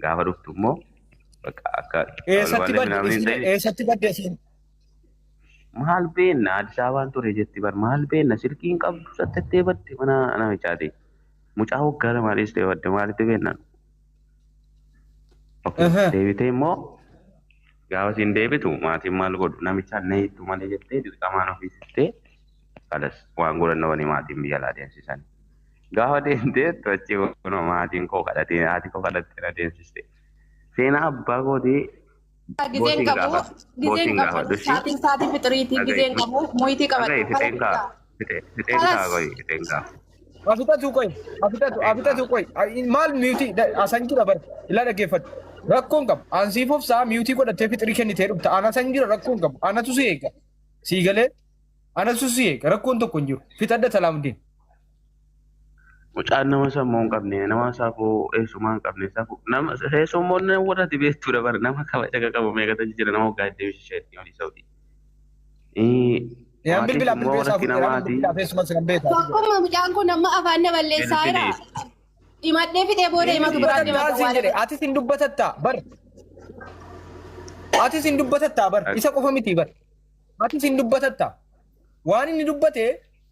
Gaafa dhuftu immoo bakka akka Eessatti walwaalee badde minaamin hin isiin? ta'in. Eessatti badde isiin? Maal beenna, Addis Ababaan ture jetti bar, maal beenna, silkii hin qabdu, sattattee badde mana namichaati. Mucaa waggaa 2 dhiistee badde, maalitti beenna? Okay. Deebitee immoo gaafa siin deebitu maatiin maal godhu, namichaan na hiittu malee jettee dirqamaan ofiisistee kalas waan godhan dhabanii maatiin biyya alaa deemsisan. Gaafa deemtee achi kunoo maatiin koo kadhatee, haati koo kadhattee na deemsiste. Seenaa abbaa kootii Gizeen bootiin qabu, gaafadhu. gizeen Bootiin qabu, gaafadhu ishii. saatiin saatii fixiriitii Dhaga'i. gizeen qabu, moyitii qabadhu. Dhaga'i, fixeen kaa. Fixeen kaa Kalas. qoyi, fixeen kaa. Afixatu qoy, afixatu, afixatu qoy. Maal miyuutii asan jira bar, ilaa dhaggeeffadhu. Rakkoon qabu. An siif obsaa miyuutii godhattee fixrii kennitee dhufta. An asan jira, rakkoon qabu. Anatu si eega. Sii galee anatu si eega. Rakkoon tokko hin jiru. Fixadha, Salaamuddin. Mucaan nama sammuu hin qabne, nama safuu eessumaa hin qabne, safuu nama eessummoonni warra ati beektuudha bara, nama kabaja qabu meeqatu jira, nama waggaa 25 olii Saudii. Yaan Maatiin bilbilaa immoo bilbilaa rakkina fuudheera maatii bilbilaa feessumas kan beekaa. Tokkummaa mucaan kun amma afaan na balleessaa jira. Bilbilii. Himadhee fixee booda himatu biraa deema. Dubbatattaa siin jedhe, atis hin dubbatattaa bar. Atis hin dubbatattaa bar. Isa qofa miti bar. Atis hin dubbatattaa. Waan inni dubbate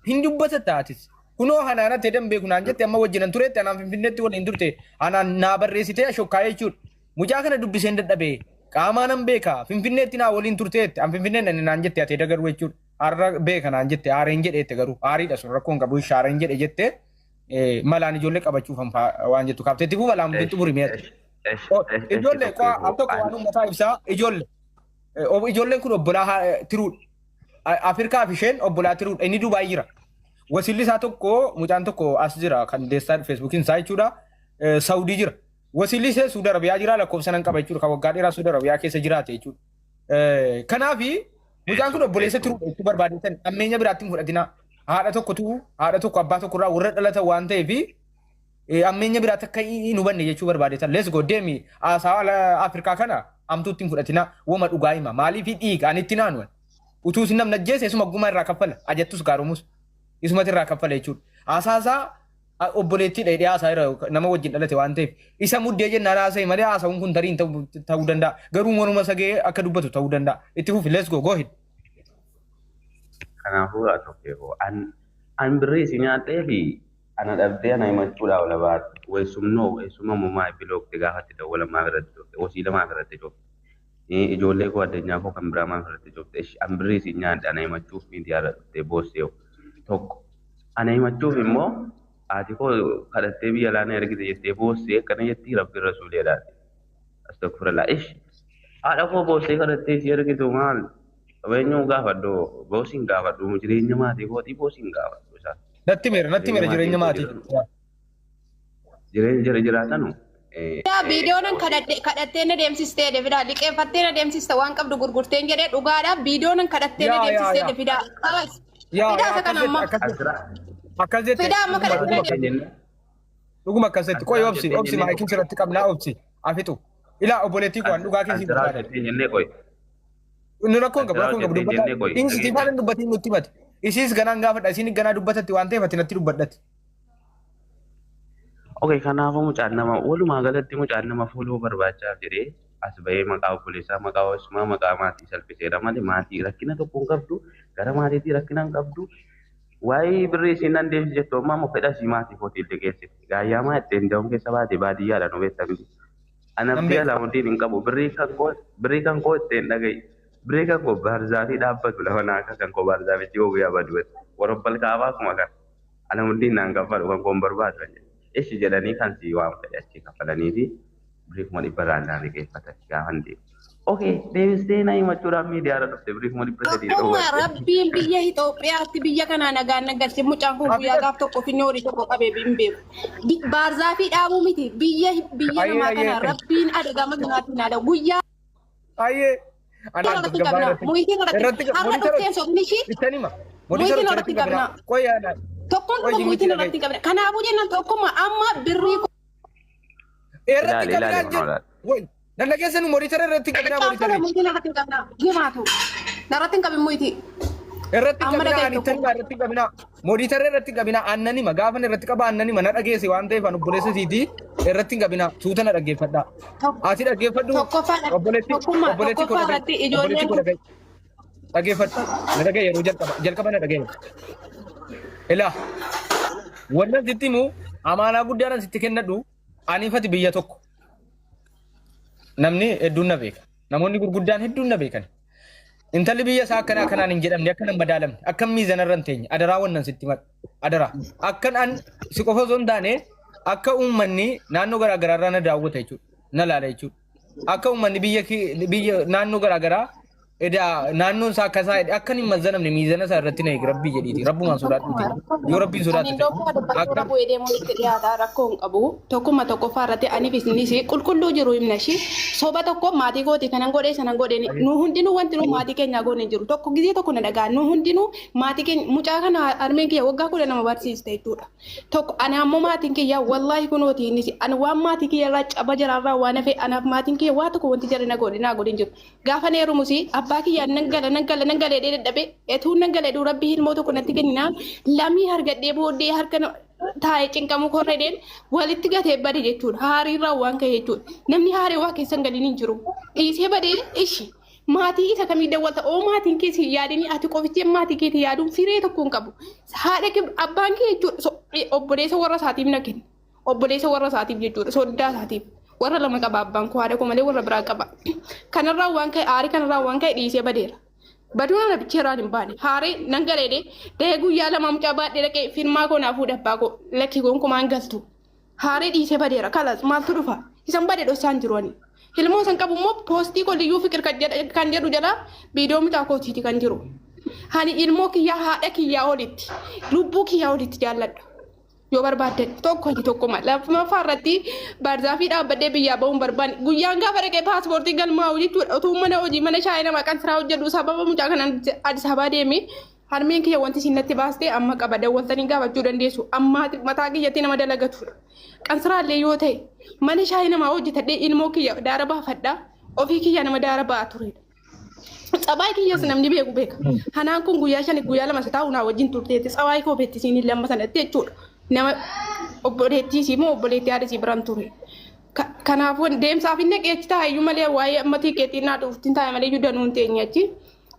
hin dubbatattaa atis. Kunoo hanaanatti hedan beeku naan jette, amma wajjinan turetti, anaan Finfinneetti waliin turte, anaan naa barreessitee ashokkaa'ee jechuudha. Mucaa kana dubbiseen dadhabee qaamaa nan beeka, Finfinneetti naa waliin turteetti, an Finfinneen nani naan jette, ati eda garuu jechuudha. Har'a beeka naan jette, aareen jedheette, garuu aariidha sun rakkoon qabu, shaareen jedhe jette, malaan ijoollee qabachuuf waan jettu kaafteetti fufa laan xumuri mi'atti. Ijoollee al tokko waan uummataa ibsaa, ijoollee. Ijoolleen kun obbolaa tiruudha. Afrikaa fi isheen obbolaa tiruudha. Inni Dubaay jira. Wasilli isaa tokko, mucaan tokko as jira, kan deessaa Feesbuukiin isaa jechuudha. Saudii jira. Wasilli ishee Suudi Arabiyaa jira, lakkoofsa nan qaba jechuudha. Kan waggaa dheeraa Suudi Arabiyaa keessa jiraate jechuudha. Kanaafi mucaan kun obboleessa tiruudha jechuu barbaadetan, ammeenya biraatti hin fudhatina. Haadha tokkotu, haadha tokko abbaa tokkorraa warra dhalatan waan ta'eef ammeenya biraatti akka hin hubanne jechuu barbaadetan. Let's go, deemi, haasaa Afrikaa kana amtuutti hin fudhatina, woma dhugaa hima. Maaliif dhiiga ani itti naanu? Utuu isin namni ajjeese isuma gumaa irraa kaffala. Ajattus gaaromus isumatti irraa kaffala jechuudha. Haasaasaa obboleettii dheedhee haasaa jira, nama wajjin dhalate waan ta'eef. Isa muddee jennaan haasa'e malee haasa'uun kun tarii hin ta'uu danda'a. Garuu morma sagee akka dubbatu ta'uu danda'a. Itti fufi, let's go, go ahead. Kanaafuu haa tokko an birrii si nyaadhee fi ana dhabdee ana himachuudhaaf ola baate. Weessumnoo weessuma mumaa bilookte, gaafatti dawwala maaf irratti cufte, wasiila maaf irratti cufte, ijoollee koo addunyaa koo kan biraa maaf irratti cufte? An birrii si nyaadhe, ana himachuuf miidiyaa irra dhuftee boossee tokko, ana himachuuf immoo haati koo kadhattee biyya alaa na ergite jettee boossee akkana jettii, rabbi rasuuleedhaati. Astagfirullah, ish, haadha koo boossee kadhattee si ergitu, maal qabeenyuu gaafadhu, boosiin gaafadhu, jireenya maatii kootii boosiin gaafadhu isaan. Natti meera, natti meera jireenya maatii. Jireenya jara jiraatanu. Yaa viidiyoonan kadhattee na deemsistee jedhe fidaa, liqeeffattee na deemsista, waan qabdu gurgurteen jedhee dhugaadha, viidiyoonan kadhattee na deemsistee jedhe fidaa. Kalas. Fidaa isa kana amma. Akkas jette. Fidaa amma kadhattee na Dhuguma akkas jette. Qoy, obsi, obsi, maayikiin sirratti qabnaa, obsi. Afitu. Ilaa obboleettii koo, an dhugaa keessi barbaada. Inni rakkoon qabu, rakkoon qabu dubbata. Inni siif haala dubbatiin nutti himate. Isiis ganaan gaafadha. Isiin ganaa dubbatatti waan ta'eef ati natti dubbadhati. Okay, kanaafuu mucaan nama walumaa galatti mucaan nama fuuluu barbaachaaf jedhee as bahee maqaa obboleessaa, maqaa hoosmaa, maqaa maatii salphiseera malee maatii rakkina tokko hin qabdu, gara maatiitii rakkina hin qabdu. Waa'ee birrii isiin nan deemsi jettu ammaa immoo fedha isii maatii kootii illee geessite. Gaayyaamaa ittiin da'uun keessa baate baadiyyaadha nu beekta miti. Ana Nan biyya beeka. Alaamuddin hin qabu. Birrii kan koo ittiin dhaga'i. Birrii kan koo baarzaafii dhaabbatu lafa naaka kan koo baarzaafichi yoo guyyaa badu. Warabbal kaabaa akkuma kana. Alaamuddin naan kaffalu kan koo hin barbaadu. Ishi jedhanii kan si waan fedhe achii kaffalanii fi birrii 500,000 irraa naan liqeeffatan gaafan deemu. Okay, deebistee na himachuudhaaf miidiyaarra dhufte, birrii 300,000 Tokkummaa dhoowwatte. rabbiin biyya Itoophiyaatti biyya kanaa nagaan na galche, mucaan kun guyyaa gaaf tokko finni horii tokko qabee hin beeku. Baarzaafii dhaabuu miti, biyya biyya namaa kana rabbiin adagaa makinaatiin haadha guyyaa Ayyee. Anaan irratti tasgabbaa qabna. irratti. Muyitiin irratti har'a monitor dhufteen sobni ishii ittan hima. Muyitiin irratti qabna. Qoy yaadaan. Tokkoon Qoy tokko muyitiin dhaga'i. irratti qabna. Kanaafuu jennaan tokkummaa amma birrii Irratti Ilaali, ilaali, qabnaa kunoo jedhu. ilaali. Woy. Nan dhageessanu, monitor irratti qabnaa Kaaffala monitor. muyitiin irratti qabna. Jimaatu. Narratti hin qabin muyitii. Irratti Amma qabnaa dhaga'i ani ittan tokko. hima, irratti qabnaa. Monitor irratti qabnaa, aannan hima, gaafan irratti qaba aannan hima, na dhageesse waan ta'eef an obboleessa siiti. Irratti hin qabinaa. Tuuta na dhaggeeffadhaa. Ati dhaggeeffadhu. Tokkoffaa Obboleetti tokkummaa obboleetti koo tokkoffaa dhaga'i. irratti Obboleetti ijoolleen koo dhaga'i. Dhaggeeffadhu. Na dhaga'i yeroo jalqaba. Jalqaba na dhaga'i. Ilaa wannan sitti himu amaanaa guddaan sitti kennadhu aniifati biyya tokko. Namni hedduun na beeka. Namoonni gurguddaan hedduun na beekan. Intalli biyya isaa akkana akkanaan hin jedhamne, akka hin madaalamne, akka miizana irra hin teenye, adaraa wannan sitti himadhu. Adaraa. Akkan an si qofa osoo hin taane akka uummanni naannoo garaa garaa irraa na daawwata jechuudha. Na laala jechuudha. Akka uummanni biyya biyya naannoo garaa garaa edaa naannoon isaa akka isaa akka hin mazzanamne miizana isaa irratti na eegi rabbii jedhiiti. Rabbumaan sodaadhuuti. Yoo rabbiin Ani sodaatu ta'e. iddoo dubbachuu Akka irra bu'ee deemuun itti dhiyaata rakkoo hin qabu. Tokkuma tokkoffaa irratti aniif isinis qulqulluu jiru himna ishii. Soba tokko maatii kooti kanan godhee sanan godhee nu hundinuu wanti nu maatii keenyaa goone hin jiru. Tokko gizee tokko na dhagaa nu hundinuu maatii keenya mucaa kana harmeen kiyya waggaa 12 barsiiste jechuudha. Tokko ani ammoo maatiin kiyya wallaahi kunooti innis ani waan maatii kiyya irraa caba jaraarraa waan hafe anaaf maatiin kiyya waa tokko wanti jarri na godhe naa godhe hin jiru. Gaafa heerumus abbaa kiyyaan nan gala nan gala nan gala jedhee dadhabe etuun nan gala jedhu rabbi ilmoo tokko natti kenninaan lamii argadhee booddee harka taa'ee cinqamuu korra jedheen walitti gatee bade jechuudha. Haariirraa waan ka'e jechuudha. Namni haaree waa keessan galiin hin jiru. Dhiisee badee ishi maatii isa kamii dawwalta oo maatiin kee si yaadanii ati qofichi maatii keetii yaaduun firee tokko hin qabu. Haadha kee abbaan kee jechuudha obboleessa warra isaatiif na kenna. Obboleessa warra isaatiif jechuudha soddaa isaatiif warra lama qaba abbaan koo haadha koo malee warra biraa qaba. Kanarraa waan ka'e aarii kanarraa waan ka'e dhiisee badeera. Baduun ana bicheeraan hin baane. Haaree nan galeedhe dahee guyyaa lama mucaa baadhee dhaqee firmaa koo naa fuudhe abbaa koo lakki gonkumaa hin galtu. Haaree dhiisee badeera kalas maaltu dhufa isan bade dhossaan jiru ani. Ilmoo san qabu immoo poostii koo liyyuu fikir kan jedhu jala viidiyoo mucaa kootiiti kan jiru. Ani ilmoo kiyyaa haadha kiyyaa olitti lubbuu kiyyaa olitti jaalladha. Yoo barbaaddan tokko hojii tokkuma lammaffaa irratti baarzaafii dhaabbadhee biyyaa ba'uun barbaanne guyyaan gaafa dhaqee paaspoortii galmaa'u jechuudha utuu mana hojii mana shaayii nama kan siraa hojjedhu sababa mucaa kanaan Addis Ababaa deeme harmeen kiyya wanti isin natti baaste amma qaba dawwaltanii gaafachuu dandeessu amma mataa kiyyatti nama dalagatudha qansiraallee yoo ta'e mana shaayii namaa hojjetadhee ilmoo kiyya daara baafadha ofii kiyya nama daara ba'aa turedha. Tsabaay kiyyas namni beeku beeka. Hanaan kun guyyaa shani guyyaa lama taa'u naa wajjin turteetti tsabaay koo beetti isiin lama sanatti jechuudha. Nama obboleettii isii moo obboleettii haadha isii biraan ture. Kanaafuu deemsaaf hin dhaqee achi taa'e iyyuu malee waa'ee amma tiikeetiin naa dhuuftiin taa'e malee iyyuu danuun teenye achi.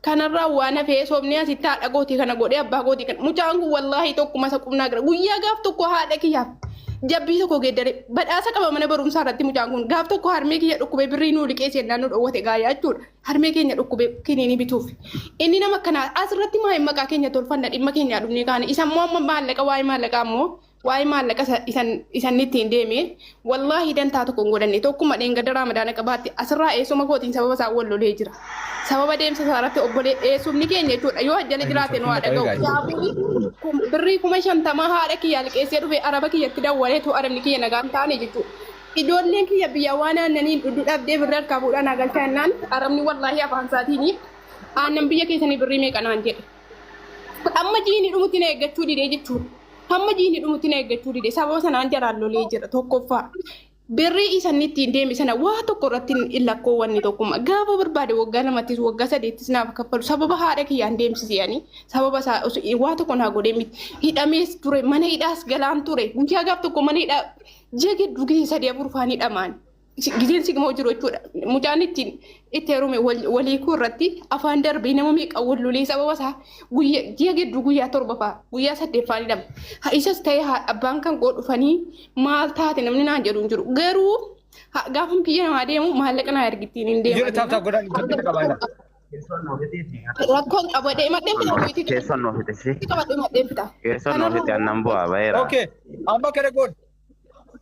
Kanarraa waan hafee soomnee asitti haadha kootii kana godhee abbaa kootii kana mucaan kun wallaahi tokkuma isa qubnaa gara guyyaa gaaf tokko haadha kiyyaaf jabbii tokko geeddare badhaasa qaba mana barumsaa irratti mucaan kun gaaf tokko harmee kiyya dhukkubee birrii nuu liqeessee jennaan nu dhowwate gaayaa jechuudha. Harmee keenya dhukkubee kiniinii bituuf. Inni nama akkanaa asirratti maa'in maqaa keenya tolfanna dhimma keenyaa dhufnee kaane isa immoo amma maallaqa waa'ee maallaqaa immoo waa'ee maallaqa isan isan ittiin deeme wallaahi dantaa tokko hin godhanne tokkuma dheengadda raamadaana qabaatti asirraa eessuma kootiin sababa isaa wal lolee jira. Sababa deemsa isaa irratti obbolee eessumni keenya jechuudha yoo ajjala jiraate nu haa dhaga'u. Yaabuun birrii 50,000 haadha kiyyaa liqeessee dhufe araba kiyyatti dawwalee too arabni kiyya nagaan taane jechuudha. Ijoolleen kiyya biyya waan aannaniin dhudhu dhabdee birrii harkaa fuudhaa naa galchaa jennaan arabni wallaahi afaan isaatiin aannan biyya keessanii birrii meeqa naan jedhe. Amma jiini dhumutti na eeggachuu didee jechuudha. Hamma jiini dhumutti na eeggachuu dide sababa sanaan jaraan lolee jira tokkoffaa. Birrii isan ittiin deeme sana waa tokko irratti hin lakkoowwanne tokkummaa gaafa barbaade waggaa lamattis waggaa sadeettis naaf kaffalu sababa haadha kiyyaan deemsise ani sababa isaa waa tokko naa godhee miti hidhamees ture mana hidhaas galaan ture guyyaa gaaf tokko mana hidhaa ji'a gidduu gisee sadii afur faan hidhamaan giseen sigmoo jiru jechuudha. Mucaan ittiin itti heerume walii koo irratti afaan darbee nama meeqa wal lolee sababa isaa guyyaa ji'a gidduu guyyaa torba faa guyyaa saddeet faan hidhama. Isas ta'ee abbaan kan koo dhufanii maal taate namni naan jedhu hin jiru. Garuu gaafa biyya namaa deemu maallaqa naa ergittiin hin deema. Ijoollee taap taap godhaa hin qabaa. Rakkoon qabadhee madheen fita wiitii Keessoon nuuf fite. qabadhee madheen fita. Keessoon nuuf fite annan bu'aa baheera. Okay. Amma kana goon.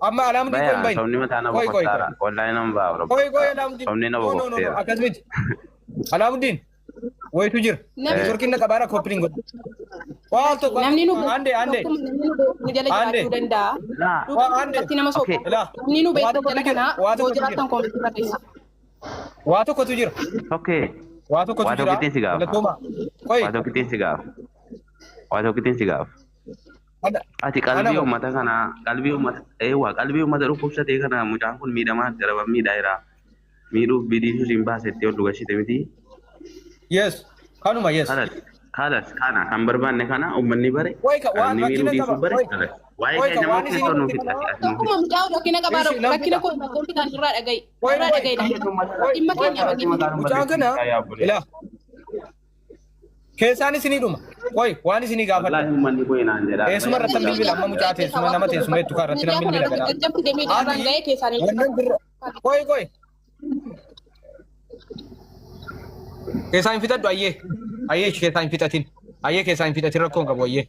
Amma alaamni kun Baheera bahi. sobni mataa na Qoy qoy qoy. boqottaara. Wallaahi nan ba'a. Qoy qoy Alaamuddin. Sobni na No no no no boqotteera. akkas miti. Alaamuddin. Wayitu jira. Namni Networkiin na qabaara koppiliin godha. Waan tokko namni nu ande ande. tokkuma namni nu beeku nu jala Ande. jiraachuu danda'a. Laa. Waa ande. Irratti nama Okay. soba. Ilaa. Namni nu Waa beeku tokkotu jala jira. kanaa Waa yoo tokkotu jira. jiraattan koomentii barreessa. Waa tokkotu jira. Okay. Waa tokkotu Waa jira. tokkittiin si gaafa. Galatooma. Qoy. Waa tokkittiin si gaafa. Waa tokkittiin si gaafa. Ana Ati ana qalbii moo. uummata kanaa qalbii uummata eewwa qalbii uummata dhukkubsatee kana mucaan kun miidhamaa jira miidhaa jira. Miidhuuf bidiisuus hin baasettee ol dhugashite miti. Yes. Kanuma yes. Kalas kalas kana kan barbaanne kana uummanni bare Qoy ka waan inni miidhuu rakkina dhiisuu qaba. bare Qoy. kalas. Waa'ee Qoy keenya ka immoo waan isin keessoo nuuf himatte fixati kana ati nuuf Tokkuma mucaa rakkina qabaa Ishi nan rakkina fixa. koo himattee fitaan irraa dhaga'i. Qoy Irraa qoy dhaga'i. qoy Dhimma qoy keenya ka dhaggeeffatu. mucaa kana ilaa keessaan isinii dhuma. Qoy waan isinii gaafadha. Wallaahi uummanni kun naan jedhaa. Teessuma irratti hin bilbila amma mucaa teessuma nama teessuma jettu kan irratti nan Miidiyaa kana bilbila irratti ganaa. caccabsite miidiyaa irraan Ati ga'ee keessaan wannan birra qoy qoy keessaa hin fixadhu ayyee ayyee keessaa hin fixatin ayyee keessaa hin fixatin rakkoo hin qabu ayyee.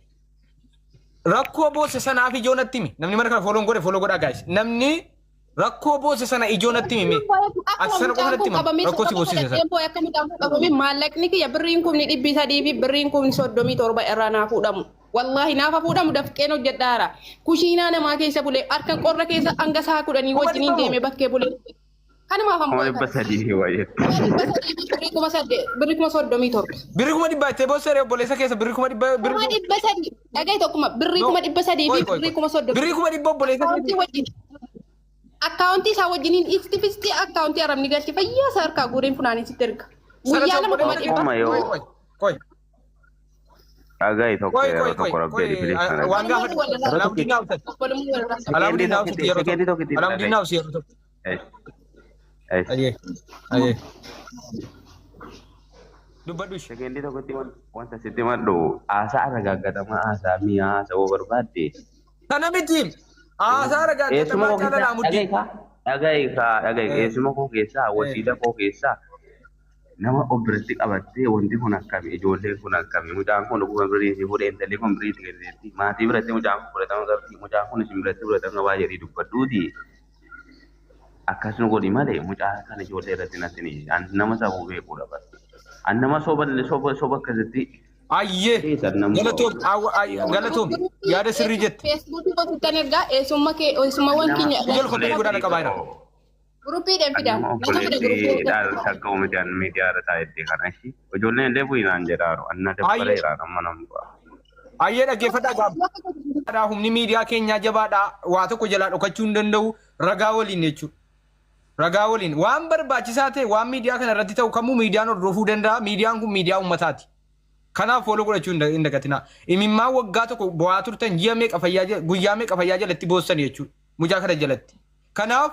Rakkoo boose sanaaf ijoo natti himi namni mana kana follow godhe follow godhaa guys namni rakkoo boose sana ijoo natti himi ati Akkuma sana qofa mucaan natti kun hima qabamee rakkoo si soqama boosise sana. fudhateen boo'e akka mucaan kun qabamee maallaqni kiyya birriin kumni 300 fi birriin kumni 37 irraa naa fuudhamu. Wallaahi naafa fuudhamu dafqeen hojjedhaara. Kushiinaa namaa keessa bulee harka qorra keessa hanga sa'a 10 Kuma wajjiniin dhibba moo? deeme bakkee bulee. Kanumaaf Kuma han boo'e dhibba kana. sadii waayee. Kuma 300 fi birrii 8,000 birrii 37,000. Birri 100,000 ittee boossee obboleessa keessa birri 100,000 birri 300,000 dhaga'i tokkuma birrii no 300,000 qoy fi qoy birrii qoy 30,000. birrii 100,000 obboleessa Akkaawuntii keessa wajjin. Akkaawuntii isaa wajjiniin isti fistii akkaawuntii arabni galche fayyaa isaa harkaa guureen funaanee sitti erga. sana Guyyaa lama kuma obboleessa dhibba. Tokkuma qoy yoo qoy qoy dhaga'i tokko qoy yeroo qoy qoy tokko qoy rabbi jedhi bilis na waan dhaga'i. gaafadhu Obbolummaan walirraa Yeroo Alaamuddin tokkitti naaf obbolummaan walirraa Alaamuddin sekeendii naaf tokkitti yeroo tokko sekeendii tokkitti Alaamuddin dhaga'i. naaf yeroo tokko Eesh. ayyee ayyee dubbadhu ishee. Sekeendii tokkotti wanta sitti madhu haasaa ragaaggatamaa haasaa mi'aa haasa'uu barbaadde. Sana miti haasaa Eessuma ragaaggatamaa koo caala keessaa Alaamuddin. dhaga'i kaa dhaga'i kaa dhaga'i eessuma koo keessaa wasiila koo keessaa nama of biratti qabattee wanti kun akkami ijoolleen kun akkami mucaan kun dhuguma birrii si fuudhee intalli kun birrii itti kenniteetti maatii biratti mucaan kun fudhatama qabdi mucaan kun isin biratti fudhatama qabaa jedhii dubbadhuuti akkas nu godhi malee mucaa kan ijoollee irratti natini an nama sabuu beekuudha bara an nama soba soba soba akkasitti Ayyee keessan nama galatoom galatoom yaada sirrii jette. Feesbuukii kotuttan ergaa eessumma kee eessumawwan nama keenya Ijol kophee godhaa obboleettii qabaa jira. koo Guruppiidhaan an fidaa. nama Natu fida guruppii obboleettii dhaal takka uumite miidiyaa irra taa'etti kana ishii ijoolleen illee bu'inaan jedhaaru anna Ayyee dabbareeraan amma nama bu'a. ayyee dhaggeeffadhaa gaafadhaa humni miidiyaa keenyaa jabaadhaa waa tokko jalaa dhokachuu hin danda'u ragaa waliin jechuudha. Ragaa waliin waan barbaachisaa ta'e waan miidiyaa kana irratti ta'u kamuu miidiyaan hordofuu danda'a. Miidiyaan kun miidiyaa uummataati. Kanaaf follow godhachuu hin dagatinaa. Imimmaan waggaa tokko bo'aa turtan ji'a meeqa fayyaa guyyaa meeqa fayyaa jalatti boossan jechuudha. Mucaa kana jalatti. Kanaaf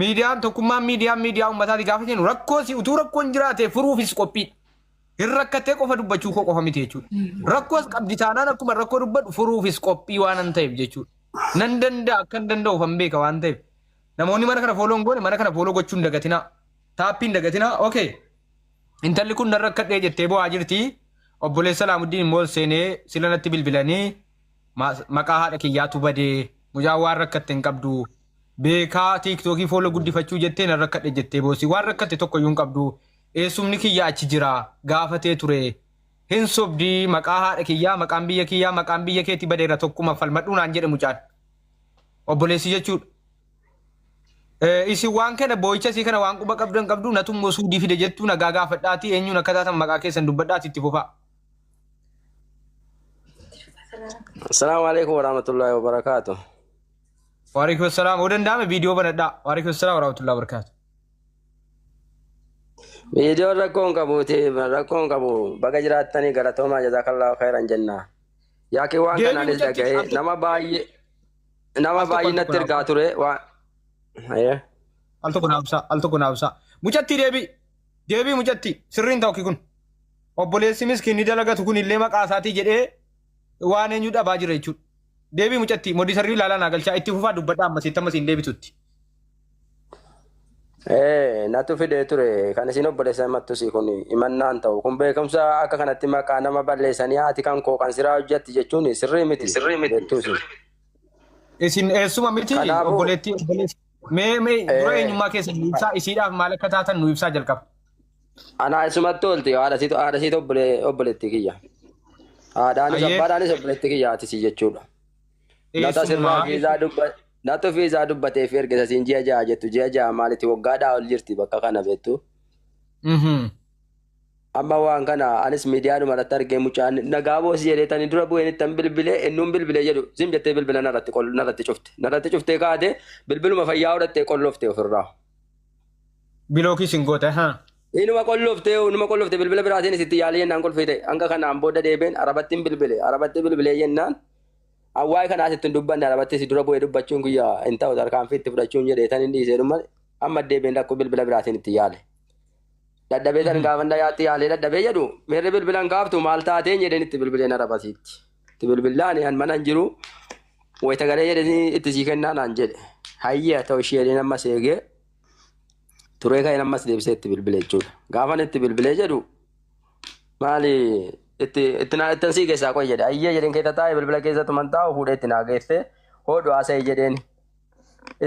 miidiyaan tokkummaan miidiyaan miidiyaa uummataati gaafa jennu rakkoo si utuu rakkoon jiraate furuufis qophiidha. Hin rakkattee qofa dubbachuu koo qofa miti jechuudha. Rakkoos qabdi taanaan akkuma rakkoo dubbadhu furuufis qophii waan hin ta'eef jechuudha. Nan danda'a akka hin danda'uuf hin beeka waan ta'eef. Namoonni mana kana follow hin goone mana kana follow gochuu hin dagatinaa. Taappii hin dagatinaa. Okay. Intalli kun nan rakkadhee jettee bo'aa jirti. Obboleessa Alaamuddin immoo ol seenee sila natti bilbilanii maqaa haadha kiyyaatu badee mucaan waan rakkatte hin qabdu. Beekaa tiiktookii follow guddifachuu jettee nan rakkadhe jettee boossi. Waan rakkatte tokko iyyuu hin qabdu. Eessumni kiyya achi jira gaafatee ture. Hin sobdii maqaa haadha kiyyaa maqaan biyya kiyyaa maqaan biyya keetti badeera tokkuma falmadhuu naan jedhe mucaan. Obboleessi jechuudha. Isin waan kana boo'icha isii kana waan quba qabdan qabdu natu immoo suudii fide jettuu nagaa gaafadhaatii eenyuun akka taatan maqaa keessan dubbadhaatii itti fufaa. Assalamu alaikum warahmatullahi wabarakatuh. Waalaikum assalaam. Yoo danda'ame viidiyoo banadhaa. Waalaikum assalaam warahmatullahi wabarakatuh. Viidiyoon rakkoon qabuuti rakkoon qabu baga jiraattanii galatoomaa jazakallahu khairan jenna. Yaaqii waan Deebii kanaanis mucatti dhaga'ee al tokko nama baay'ee nama al tokko baay'ee al tokko natti naaf ergaa ture waan. Ayyee. Al tokko naaf ibsaa al tokko naaf ibsaa. Mucatti deebii deebii mucatti sirriin ta'u kun obboleessi miskiin ni dalagatu kun illee maqaa isaatii jedhee waan eenyu dhabaa jira jechuudha. Deebii mucatti modisarrii ilaalaa naa galchaa itti fufaa dubbadhaa ammasitti ammasiin deebitutti. Ee, natu fidee ture kan isin obboleessa himattus kun himannaan ta'u kun beekumsa akka kanatti maqaa nama balleessanii haati kan koo kan siraa hojjetti jechuun sirrii miti jettuusi. Isin eessuma miti Kanaafuu obboleettii obboleessi. Mee mee dura ee, eenyummaa keessan nu ibsaa isiidhaaf maal akka taatan nu ibsaa jalqaba. Anaa isumatti olti haadha situ haadha situ obboleetti kiyya. Haadhaanis Ayyee abbaadhaanis obboleetti kiyya haati jechuudha. Natu asirraa eessummaa fiizaa dubba natu fiizaa dubbatee fi erga isiin ji'a 6 jettu ji'a 6 maalitti waggaadhaa ol jirti bakka kana beektu. Amma waan kana anis miidiyaadhuma irratti argee mucaan nagaa boosi jedhee tani dura bu'een ittan bilbilee innuun bilbilee jedhu zim jettee bilbila narratti qol narratti cufte narratti cuftee kaate bilbiluma fayyaa godhattee qollofte ofirraa. Bilookii sin goote haa. Inuma qollofte inuma qollofte bilbila biraatiin isitti yaalii jennaan qolfii ta'e hanga kanaan booda deebeen arabattiin bilbile arabatti bilbilee jennaan An waa'ee kanaas itti hin dubbanne arabattis dura bu'ee dubbachuun guyyaa hin ta'u tarkaanfii itti fudhachuun jedhee tan hin dhiisee dhuma amma deebiin rakkoo bilbila biraatiin itti yaale. Dadhabee tan gaafa yaatti yaalee dadhabee jedhu miirri bilbilan kaaftu maal taateen jedheen itti bilbileen arabasiitti. Itti bilbilaan an mana hin jiru wayita galee jedhee itti sii kennaa naan jedhe. Hayyee ta'u ishee jedheen ammas eegee turee ka'een ammas deebisee itti bilbile jechuudha. Gaafan itti bilbilee jedhu maali itti itti naa ittan sii keessaa qoy jedhe ayyee jedheen keessa taa'e bilbila keessatti man taa'u fuudhee itti naa geesse hodhu haasa'e jedheen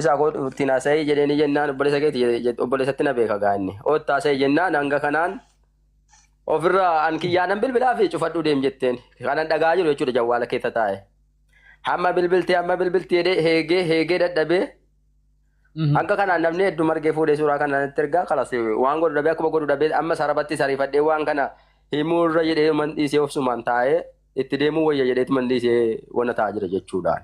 isaa koo ittiin haasa'e jedheen jennaan obboleessa keeti obboleessatti na beeka gaanni otti haasa'e jennaan hanga kanaan ofirraa an kiyyaanan bilbilaa fi cufadhuu deem jetteen kanan dhagaa jiru jechuudha jawwaala keessa taa'e. Hamma bilbiltee hamma bilbiltee jedhee heegee heegee dadhabee hanga kanaan namni hedduu margee fuudhee suuraa kana natti ergaa kalas waan godhu dhabee akkuma godhu dhabee amma sarabatti sariifadhee waan kana himuu irra jedhee man dhiisee ofsumaan taa'ee itti deemuu wayya jedheetu man dhiisee wana taa'aa jira jechuudhaan.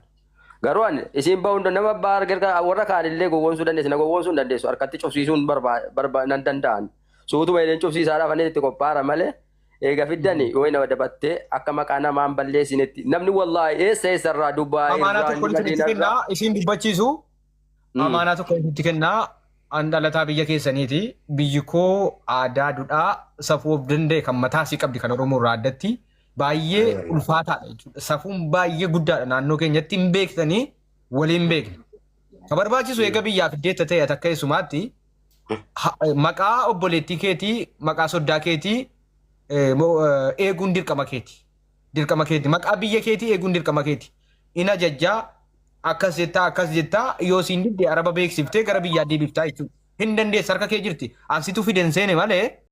Garuu ani isiin bahuu hunda nama abbaa arga warra kaan illee gowwoomsuu dandeessu na gowwoomsuu hin dandeessu harkatti cufsiisuun nan danda'an. Suutuma illee cufsiisaadhaaf ani itti qophaa'ara malee eega fiddani yoo nama dabattee akka maqaa namaan balleessinetti namni wallaahi eessa eessarraa Dubaay Amaanaa irraa tokko isinitti Madiinarraa. kennaa isiin dubbachiisu. Amaanaa tokko isinitti kennaa. An dhalataa biyya keessaniiti. Biyyi koo aadaa, duudhaa, safuu of danda'e kan mataa isii qabdi kan Oromoo irraa addatti. Baay'ee ulfaataadha jechuudha. Safuun baay'ee guddaadha naannoo keenyatti hin beektanii waliin beekna. Kan barbaachisu eega biyyaaf iddeetta ta'e ati akka eessumaatti maqaa obboleettii keetii, maqaa soddaa keetii eeguun dirqama keeti. Dirqama keeti. Maqaa biyya keetii eeguun dirqama keeti. In ajajjaa akkas jettaa akkas jettaa yoo siin didde araba beeksiftee gara biyyaa deebiftaa jechuudha. Hin dandeessa harka kee jirti. Ansitu fiden seene malee.